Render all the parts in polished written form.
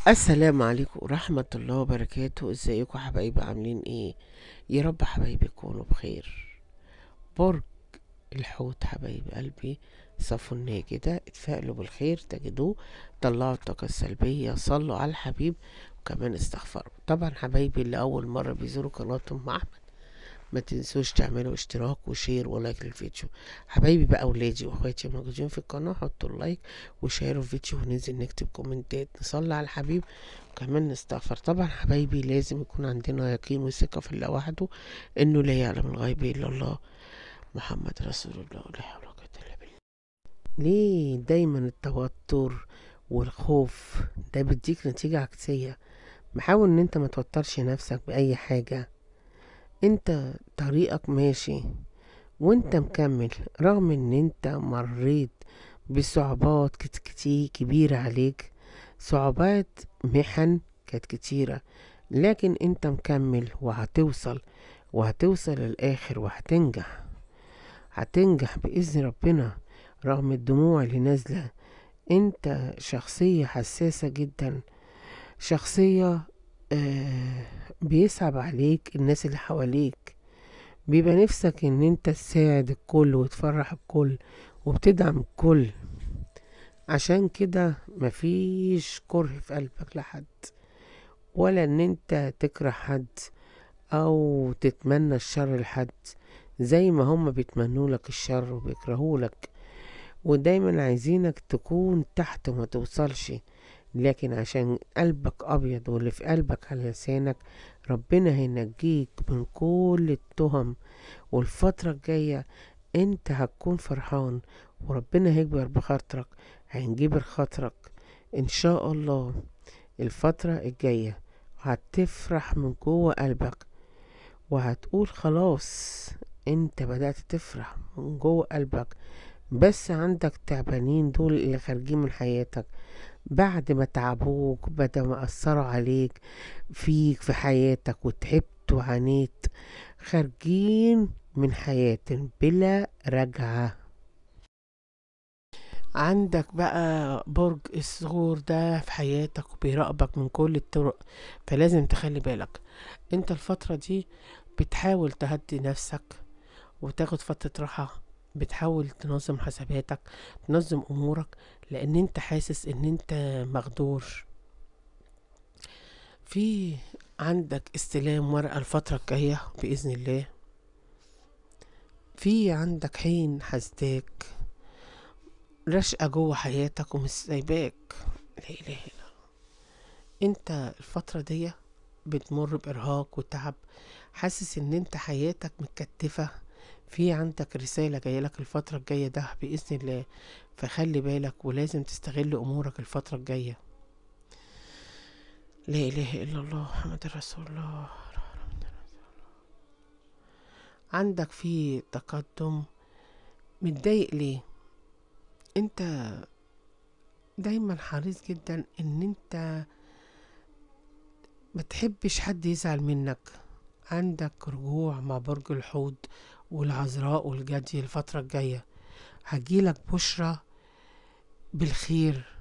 السلام عليكم ورحمة الله وبركاته. ازيكم حبايبي؟ عاملين ايه؟ يا رب حبايبي يكونوا بخير. برج الحوت حبايب قلبي، صفوا النية كده، اتفائلوا بالخير تجدوه، طلعوا الطاقة السلبية، صلوا على الحبيب، وكمان استغفروا. طبعا حبايبي اللي أول مرة بيزوروا قناة أم أحمد، ما تنسوش تعملوا اشتراك و share و like للفيديو. حبايبي بقى اولادي واخواتي موجودين في القناة، حطوا ال like وشيروا الفيديو، وننزل نكتب كومنتات، نصلي على الحبيب وكمان نستغفر. طبعا حبايبي لازم يكون عندنا يقين وثقة في الله وحده، انه لا يعلم الغيب الا الله، محمد رسول الله، لا حول ولا قوة الا بالله. ليه دايما التوتر والخوف ده بيديك نتيجة عكسية؟ محاول ان انت ما توترش نفسك بأي حاجة، انت طريقك ماشي وانت مكمل، رغم ان انت مريت بصعوبات كتير كبيرة عليك، صعوبات محن كانت كتيرة، لكن انت مكمل وهتوصل، وهتوصل للآخر، وهتنجح، هتنجح بإذن ربنا رغم الدموع اللي نازلة. انت شخصية حساسة جدا، شخصية بيصعب عليك الناس اللي حواليك، بيبقى نفسك ان انت تساعد الكل وتفرح الكل وبتدعم الكل، عشان كده مفيش كره في قلبك لحد، ولا ان انت تكره حد او تتمنى الشر لحد، زي ما هم بيتمنوا لك الشر وبيكرهوا لك، ودايما عايزينك تكون تحت وما توصلش. لكن عشان قلبك أبيض واللي في قلبك على لسانك، ربنا هينجيك من كل التهم، والفترة الجاية انت هتكون فرحان، وربنا هيكبر بخاطرك، هينجبر خاطرك ان شاء الله. الفترة الجاية هتفرح من جوه قلبك، وهتقول خلاص انت بدأت تفرح من جوه قلبك. بس عندك تعبانين دول اللي خارجين من حياتك بعد ما تعبوك، بعد ما أثروا عليك فيك في حياتك، وتعبت وعانيت، خارجين من حياتك بلا رجعة. عندك بقى برج الثور ده في حياتك وبيراقبك من كل الطرق، فلازم تخلي بالك. انت الفترة دي بتحاول تهدي نفسك وتاخد فترة راحة، بتحاول تنظم حساباتك، تنظم امورك، لان انت حاسس ان انت مغدور. في عندك استلام ورقة الفترة الجاية بإذن الله، في عندك حين حاسداك، رشقة جوه حياتك ومش سايباك، لا إله إلا الله. انت الفترة دي بتمر بإرهاق وتعب، حاسس ان انت حياتك متكتفة. في عندك رسالة جاية لك الفترة الجاية ده بإذن الله، فخلي بالك ولازم تستغل أمورك الفترة الجاية. لا إله إلا الله محمد رسول الله. عندك في تقدم. متضايق ليه؟ انت دايما حريص جدا ان انت ما تحبش حد يزعل منك. عندك رجوع مع برج الحوت والعذراء والجدي الفترة الجاية، هجيلك بشرة بالخير.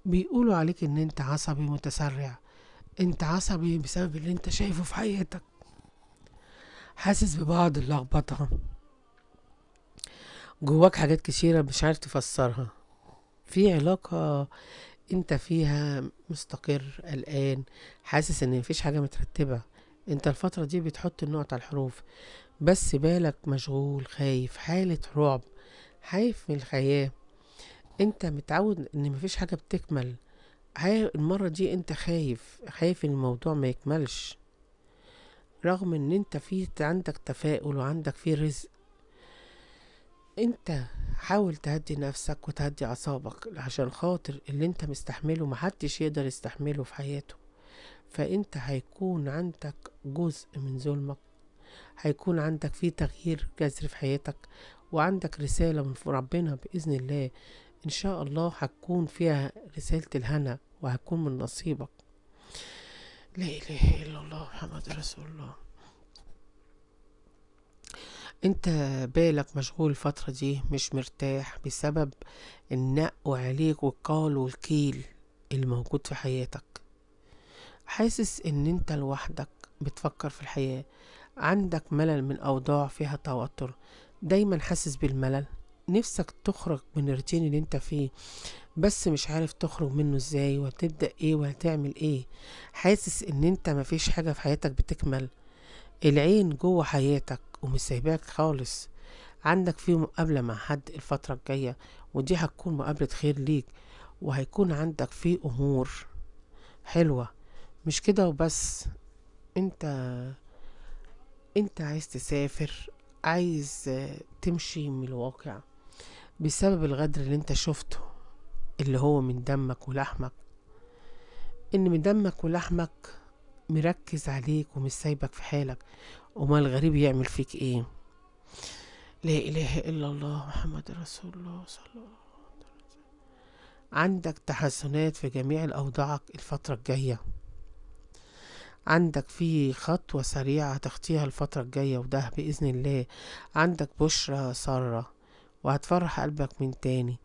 بيقولوا عليك ان انت عصبي متسرع، انت عصبي بسبب اللي انت شايفه في حياتك، حاسس ببعض اللخبطة جواك، حاجات كتيرة مش عارف تفسرها. في علاقة انت فيها مستقر، قلقان، حاسس ان مفيش حاجة مترتبة. انت الفترة دي بتحط النقط على الحروف، بس بالك مشغول، خايف، حالة رعب، خايف من الحياة. انت متعود ان مفيش حاجة بتكمل، المرة دي انت خايف، خايف ان الموضوع ما يكملش، رغم ان انت فيه عندك تفاؤل وعندك فيه رزق. انت حاول تهدي نفسك وتهدي اعصابك عشان خاطر اللي انت مستحمله محدش يقدر يستحمله في حياته. فانت هيكون عندك جزء من ظلمك، هيكون عندك فيه تغيير جذري في حياتك، وعندك رسالة من ربنا بإذن الله إن شاء الله هتكون فيها رسالة الهنا وهتكون من نصيبك. لا إله إلا الله محمد رسول الله. انت بالك مشغول الفترة دي، مش مرتاح بسبب النق عليك والقال والكيل اللي موجود في حياتك. حاسس ان انت لوحدك بتفكر في الحياة، عندك ملل من اوضاع فيها توتر، دايما حاسس بالملل، نفسك تخرج من الروتين اللي انت فيه بس مش عارف تخرج منه ازاي، وهتبدأ ايه وهتعمل ايه. حاسس ان انت مفيش حاجة في حياتك بتكمل، العين جوه حياتك ومش سايباك خالص. عندك في مقابلة مع حد الفترة الجاية، ودي هتكون مقابلة خير ليك، وهيكون عندك في امور حلوة. مش كده وبس، انت عايز تسافر، عايز تمشي من الواقع بسبب الغدر اللي انت شفته، اللي هو من دمك ولحمك، ان من دمك ولحمك مركز عليك ومش سايبك في حالك، وما الغريب يعمل فيك ايه. لا اله الا الله محمد رسول الله صلى الله عليه وسلم. عندك تحسنات في جميع الاوضاع الفترة الجاية، عندك في خطوة سريعة هتخطيها الفترة الجاية وده بإذن الله. عندك بشرة سارة وهتفرح قلبك من تاني،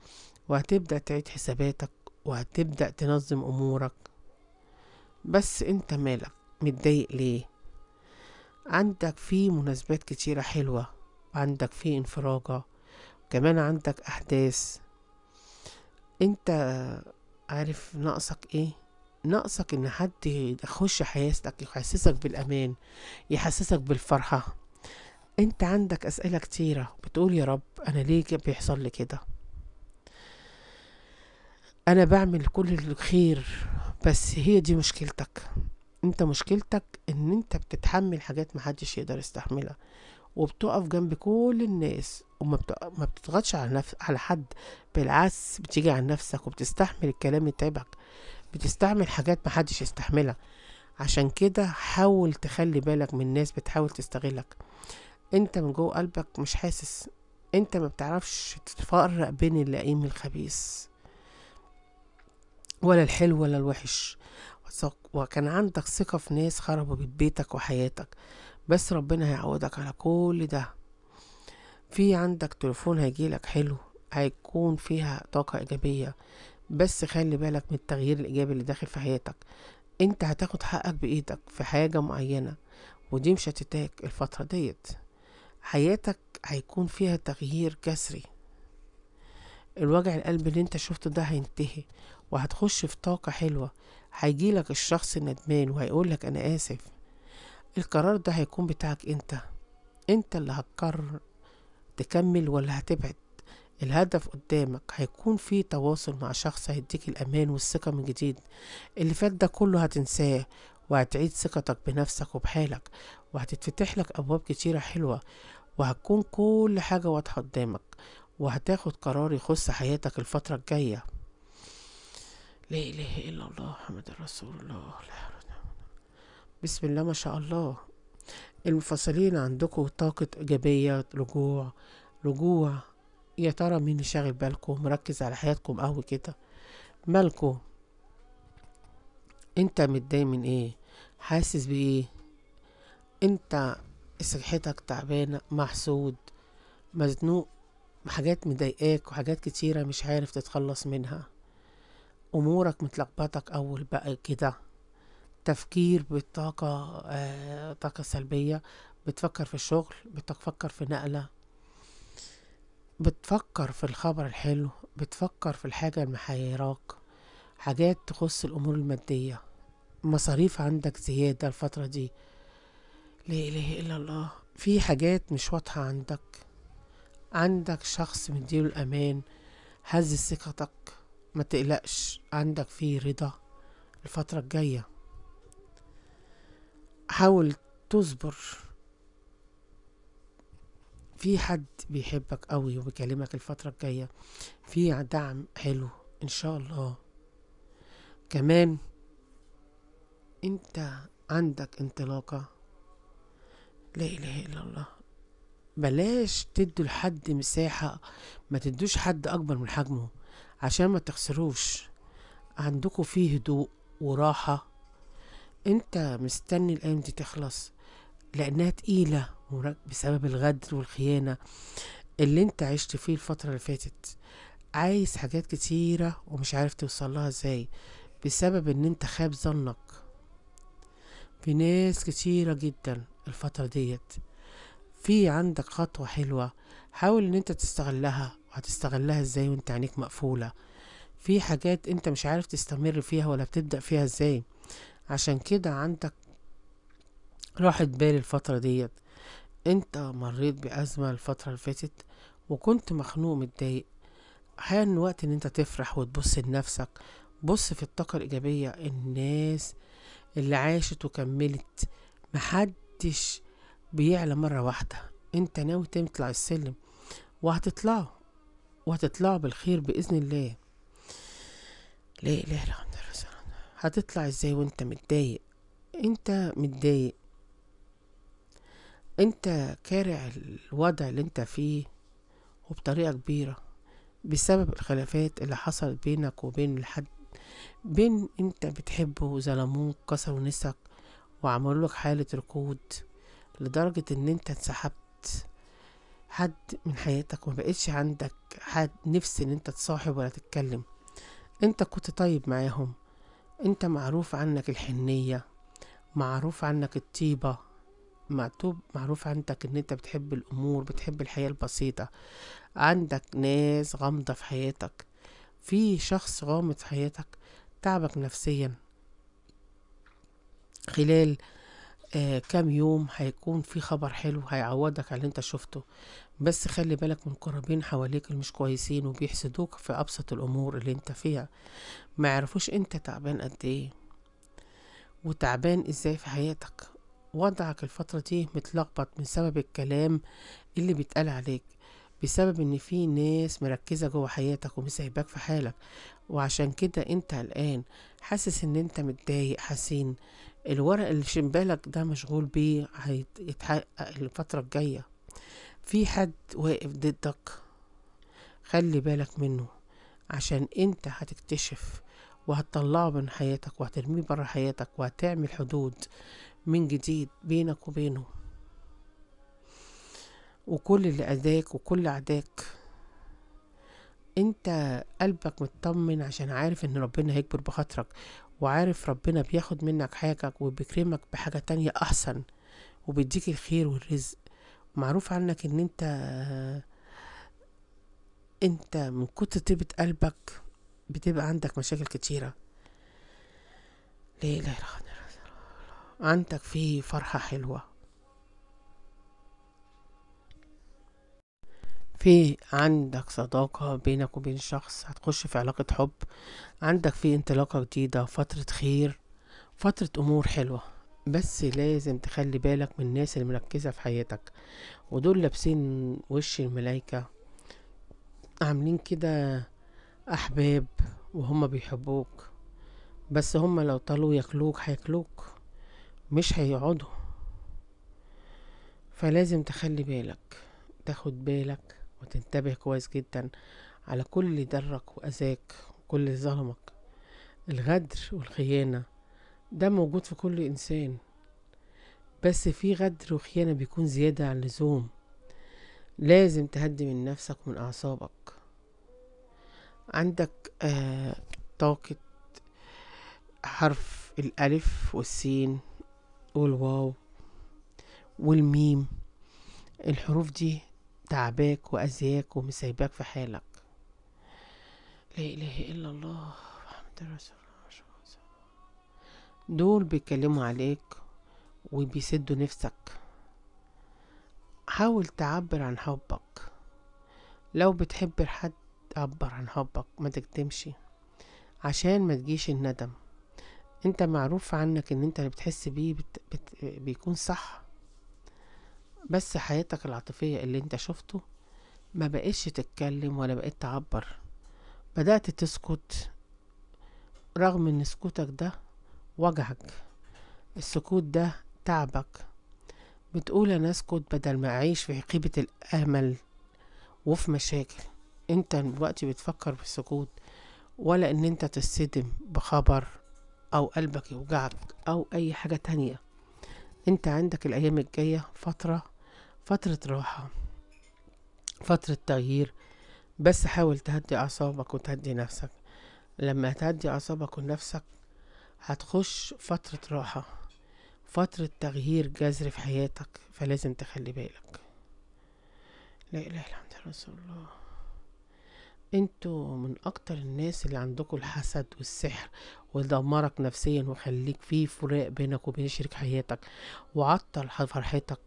وهتبدأ تعيد حساباتك وهتبدأ تنظم أمورك. بس انت مالك متضايق ليه؟ عندك في مناسبات كتيرة حلوة، عندك في انفراجة، كمان عندك أحداث. انت عارف ناقصك ايه؟ ناقصك ان حد يخش حياتك، يحسسك بالامان، يحسسك بالفرحة. انت عندك اسئلة كتيرة بتقول يا رب انا ليه بيحصل لي كده، انا بعمل كل الخير، بس هي دي مشكلتك. انت مشكلتك ان انت بتتحمل حاجات محدش يقدر يستحملها، وبتقف جنب كل الناس، وما بتضغطش على حد، بالعكس بتيجي على نفسك وبتستحمل الكلام يتعبك، بتستعمل حاجات محدش يستحملها. عشان كده حاول تخلي بالك من ناس بتحاول تستغلك. انت من جوه قلبك مش حاسس، انت ما بتعرفش تفرق بين اللئيم الخبيث ولا الحلو ولا الوحش، وكان عندك ثقة في ناس خربوا بيتك وحياتك، بس ربنا هيعوضك على كل ده. في عندك تليفون هيجيلك حلو، هيكون فيها طاقة إيجابية، بس خلي بالك من التغيير الإيجابي اللي داخل في حياتك. انت هتاخد حقك بإيدك في حاجة معينة، ودي مش هتتاك الفترة ديت. حياتك هيكون فيها تغيير جذري، الوجع القلب اللي انت شفته ده هينتهي، وهتخش في طاقة حلوة. هيجيلك الشخص الندمان وهيقولك انا اسف. القرار ده هيكون بتاعك انت، انت اللي هتقرر تكمل ولا هتبعد. الهدف قدامك، هيكون في تواصل مع شخص هيديك الأمان والثقة من جديد. اللي فات ده كله هتنساه، وهتعيد ثقتك بنفسك وبحالك، وهتتفتح لك أبواب كتيرة حلوة، وهتكون كل حاجة واضحة قدامك، وهتاخد قرار يخص حياتك الفترة الجاية. لا إله إلا الله محمد رسول الله. بسم الله ما شاء الله. المنفصلين عندكم طاقة إيجابية، رجوع رجوع. يا ترى مين اللي شاغل بالكم مركز على حياتكم قوي كده؟ مالكم؟ انت متضايق من ايه؟ حاسس بايه؟ انت صحتك تعبانه، محسود، مزنوق، حاجات مضايقاك وحاجات كتيره مش عارف تتخلص منها، امورك متلخبطك اول بقى كده، تفكير بالطاقه، طاقه سلبيه، بتفكر في الشغل، بتفكر في نقله، بتفكر في الخبر الحلو، بتفكر في الحاجة المحيراك، حاجات تخص الأمور المادية، مصاريف عندك زيادة الفترة دي. لا إله إلا الله. في حاجات مش واضحة عندك، عندك شخص مديله الأمان، هز ثقتك، ما تقلقش، عندك فيه رضا الفترة الجاية. حاول تصبر، في حد بيحبك قوي وبيكلمك الفترة الجاية، في دعم حلو ان شاء الله. كمان انت عندك انطلاقة. لا اله الا الله. بلاش تدوا لحد مساحة، ما تدوش حد اكبر من حجمه عشان ما تخسروش. عندكوا فيه هدوء وراحة، انت مستني الايام دي تخلص لانها تقيلة بسبب الغدر والخيانة اللي انت عشت فيه الفترة اللي فاتت. عايز حاجات كتيرة ومش عارف توصلها ازاي بسبب ان انت خاب ظنك. في ناس كتيرة جدا الفترة ديت. في عندك خطوة حلوة حاول ان انت تستغلها، وهتستغلها ازاي وانت عينيك مقفولة؟ في حاجات انت مش عارف تستمر فيها ولا بتبدأ فيها ازاي، عشان كده عندك راحة بال الفترة ديت. انت مريت بأزمة الفترة اللي فاتت وكنت مخنوق متضايق، حان وقت ان انت تفرح وتبص لنفسك. بص في الطاقة الإيجابية، الناس اللي عاشت وكملت محدش بيعلى مرة واحدة. انت ناوي تطلع السلم وهتطلعه، وهتطلعه بالخير بإذن الله. لا إله إلا الله رسول الله. هتطلع ازاي وانت متضايق؟ انت متضايق، انت كارع الوضع اللي انت فيه وبطريقة كبيرة بسبب الخلافات اللي حصلت بينك وبين الحد بين انت بتحبه، وظلموك، كسروا نسك وعملوا لك حالة ركود لدرجة ان انت اتسحبت حد من حياتك وما بقتش عندك حد نفس ان انت تصاحب ولا تتكلم. انت كنت طيب معاهم، انت معروف عنك الحنية، معروف عنك الطيبة، معروف عندك ان انت بتحب الامور، بتحب الحياة البسيطة. عندك ناس غامضة في حياتك، في شخص غامض في حياتك تعبك نفسيا. خلال كام يوم هيكون في خبر حلو هيعوضك على اللي انت شفته، بس خلي بالك من قرابين حواليك اللي مش كويسين وبيحسدوك في ابسط الامور اللي انت فيها. ما يعرفوش انت تعبان قد ايه وتعبان ازاي في حياتك. وضعك الفترة دي متلخبط من سبب الكلام اللي بيتقال عليك، بسبب ان في ناس مركزة جوه حياتك ومش سايباك في حالك، وعشان كده انت قلقان، حاسس ان انت متضايق، حزين. الورق اللي شمبالك ده مشغول بيه هيتحقق الفترة الجاية. في حد واقف ضدك، خلي بالك منه، عشان انت هتكتشف وهتطلعه من حياتك وهترميه برا حياتك، وهتعمل حدود من جديد بينك وبينه وكل اللي أذاك وكل عداك. انت قلبك مطمن عشان عارف ان ربنا هيكبر بخاطرك، وعارف ربنا بياخد منك حاجة وبيكرمك بحاجة تانية احسن، وبيديك الخير والرزق. معروف عنك ان انت من كتر طيبة قلبك بتبقى عندك مشاكل كتيرة. لا إله إلا الله. عندك في فرحة حلوة، في عندك صداقة بينك وبين شخص، هتخش في علاقة حب، عندك في انطلاقة جديدة، فترة خير، فترة أمور حلوة. بس لازم تخلي بالك من الناس اللي مركزة في حياتك، ودول لابسين وش الملايكة، عاملين كده أحباب وهم بيحبوك، بس هم لو طالوا ياكلوك هياكلوك، مش هيقعدوا. فلازم تخلي بالك، تاخد بالك وتنتبه كويس جدا على كل درك وأذاك وكل ظلمك. الغدر والخيانة ده موجود في كل إنسان، بس في غدر وخيانة بيكون زيادة عن اللزوم. لازم تهدي من نفسك ومن أعصابك. عندك طاقة حرف الألف والسين والواو والميم، الحروف دي تعباك وأذياك ومسايباك في حالك. لا إله إلا الله محمد رسول الله. دول بيتكلموا عليك وبيسدوا نفسك. حاول تعبر عن حبك، لو بتحب حد عبر عن حبك، ما تكتمش عشان ما تجيش الندم. انت معروف عنك ان انت اللي بتحس بيه بيكون صح، بس حياتك العاطفية اللي انت شفته ما بقتش تتكلم ولا بقيت تعبر، بدأت تسكت، رغم ان سكوتك ده وجعك، السكوت ده تعبك. بتقول انا اسكت بدل ما اعيش في خيبة الامل وفي مشاكل. انت دلوقتي بتفكر في السكوت، ولا ان انت تصدم بخبر او قلبك يوجعك او اي حاجة تانية. انت عندك الايام الجاية فترة راحة، فترة تغيير، بس حاول تهدي اعصابك وتهدي نفسك. لما تهدي اعصابك ونفسك هتخش فترة راحة، فترة تغيير جذري في حياتك، فلازم تخلي بالك. لا إله إلا أنت رسول الله. انتوا من اكتر الناس اللي عندكم الحسد والسحر، ودمرك نفسيا وخليك فيه فراق بينك وبين شريك حياتك وعطل فرحتك.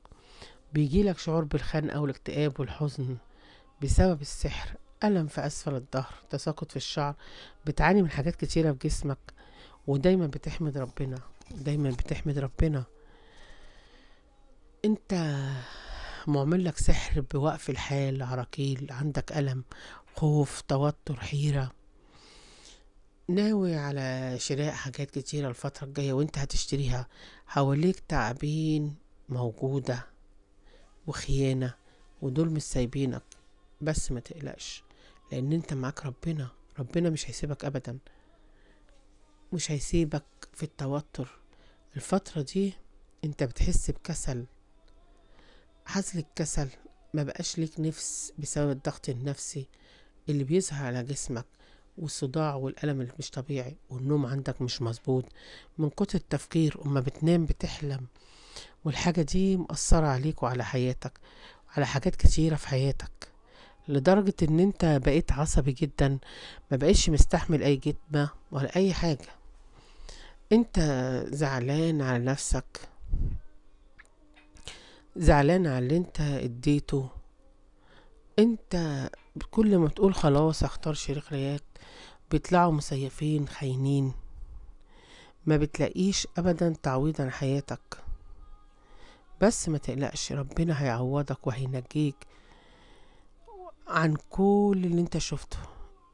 بيجيلك شعور بالخنقة والاكتئاب والحزن بسبب السحر، ألم في أسفل الظهر، تساقط في الشعر، بتعاني من حاجات كتيرة في جسمك، ودايما بتحمد ربنا، دايما بتحمد ربنا. انت معمل لك سحر بوقف الحال، عراقيل، عندك ألم، خوف، توتر، حيرة، ناوي على شراء حاجات كتيرة الفترة الجاية وانت هتشتريها. حواليك تعابين موجودة وخيانة، ودول مش سايبينك، بس ما تقلقش لان انت معاك ربنا. ربنا مش هيسيبك ابدا، مش هيسيبك في التوتر. الفترة دي انت بتحس بكسل، حاسس الكسل، ما بقاش ليك نفس بسبب الضغط النفسي اللي بيظهر على جسمك، والصداع والألم اللي مش طبيعي، والنوم عندك مش مظبوط من كتر التفكير، وما بتنام بتحلم، والحاجة دي مأثرة عليك وعلى حياتك، على حاجات كتيرة في حياتك، لدرجة ان انت بقيت عصبي جدا، ما بقيتش مستحمل اي جتمة ولا اي حاجة. انت زعلان على نفسك، زعلان على اللي انت اديته. انت كل ما تقول خلاص اختار شريك حياة بيطلعوا مسيفين خاينين، ما بتلاقيش ابدا تعويض عن حياتك. بس ما تقلقش، ربنا هيعوضك وهينجيك عن كل اللي انت شفته.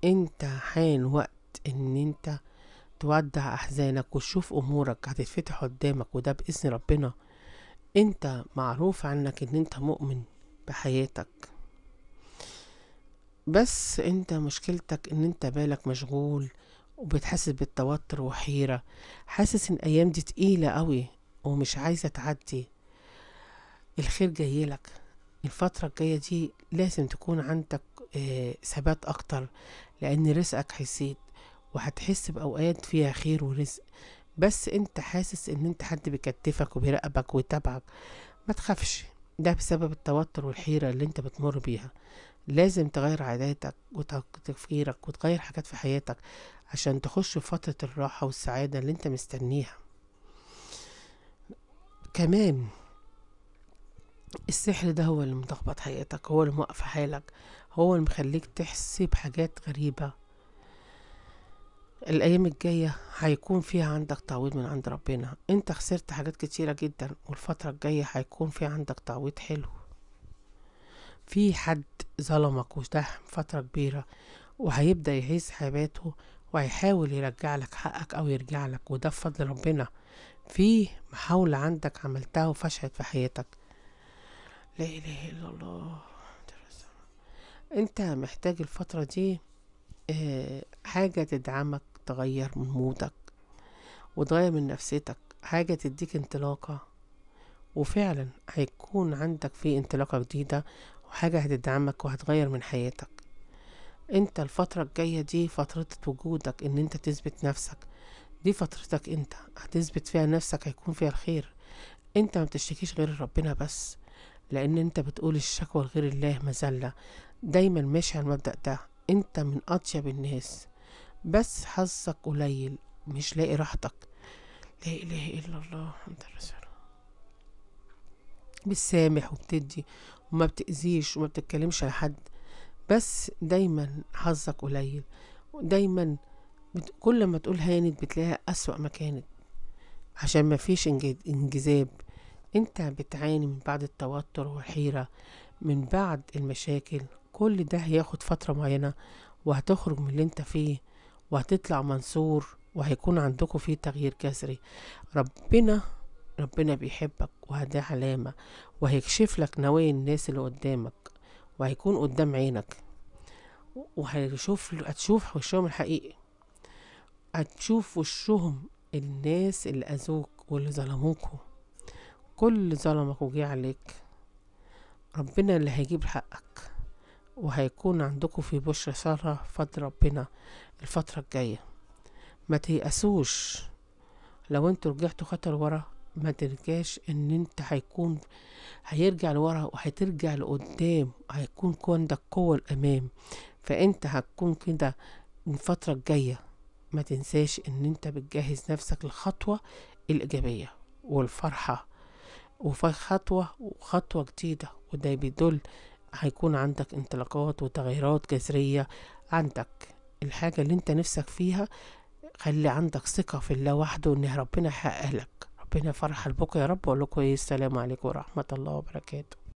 انت حان وقت ان انت تودع احزانك وتشوف امورك هتتفتح قدامك، وده باذن ربنا. انت معروف عنك ان انت مؤمن بحياتك، بس انت مشكلتك ان انت بالك مشغول وبتحس بالتوتر وحيرة، حاسس ان الايام دي تقيلة قوي ومش عايزة تعدي. الخير جايلك الفترة الجاية دي، لازم تكون عندك ثبات اكتر، لان رزقك هيزيد وهتحس باوقات فيها خير ورزق. بس انت حاسس ان انت حد بيكتفك وبيراقبك ويتابعك، ما تخافش، ده بسبب التوتر والحيرة اللي انت بتمر بيها. لازم تغير عاداتك وتفكيرك وتغير حاجات في حياتك عشان تخش في فترة الراحة والسعادة اللي انت مستنيها. كمان السحر ده هو اللي ملخبط حياتك، هو اللي موقف حالك، هو اللي مخليك تحس بحاجات غريبة. الأيام الجاية هيكون فيها عندك تعويض من عند ربنا. انت خسرت حاجات كتيرة جدا، والفترة الجاية هيكون في عندك تعويض حلو. في حد ظلمك وده فترة كبيرة، وهيبدأ يعيش حياته وهيحاول يرجع لك حقك أو يرجع لك، وده بفضل ربنا. في محاولة عندك عملتها وفشلت في حياتك. لا إله إلا الله. انت محتاج الفترة دي حاجة تدعمك، تغير من مودك وتغير من نفسيتك، حاجة تديك انطلاقة، وفعلا هيكون عندك في انطلاقة جديدة وحاجة هتدعمك وهتغير من حياتك. انت الفترة الجاية دي فترة وجودك، ان انت تثبت نفسك، دي فترتك انت هتثبت فيها نفسك، هيكون فيها الخير. انت ما بتشتكيش غير ربنا بس، لان انت بتقول الشكوى لغير الله مذلة، دايما ماشي على المبدأ ده. انت من اطيب الناس، بس حظك قليل، مش لاقي راحتك. لا اله الا الله محمد رسول الله. بتسامح وبتدي وما بتأذيش وما بتتكلمش على حد، بس دايما حظك قليل، ودايما كل ما تقول هانت بتلاقيها أسوأ ما كانت، عشان ما فيش انجذاب. انت بتعاني من بعد التوتر والحيرة، من بعد المشاكل، كل ده هياخد فترة معينة وهتخرج من اللي انت فيه وهتطلع منصور، وهيكون عندكم فيه تغيير جذري. ربنا بيحبك، وده علامة، وهيكشف لك نوايا الناس اللي قدامك، وهيكون قدام عينك، هتشوف وشهم الحقيقي، هتشوف وشهم الناس اللي أذوك واللي ظلموكوا، كل اللي ظلمك وجي عليك ربنا اللي هيجيب حقك، وهيكون عندكم في بشرى سارة فضل ربنا الفترة الجاية. ما تيأسوش، لو انتوا رجعتوا خطوة لورا ما ترجاش ان انت هيرجع لورا وهترجع لقدام، هيكون عندك قوة الامام. فانت هتكون كده الفترة الجاية. ما تنساش ان انت بتجهز نفسك للخطوة الايجابية والفرحة، وفي خطوة وخطوة جديدة، وده بيدل هيكون عندك انطلاقات وتغيرات جذرية. عندك الحاجة اللي انت نفسك فيها، خلي عندك ثقة في الله وحده ان ربنا يحقق لك. ربنا يفرح قلبكم يا رب. واقول لكم ايه، السلام عليكم ورحمة الله وبركاته.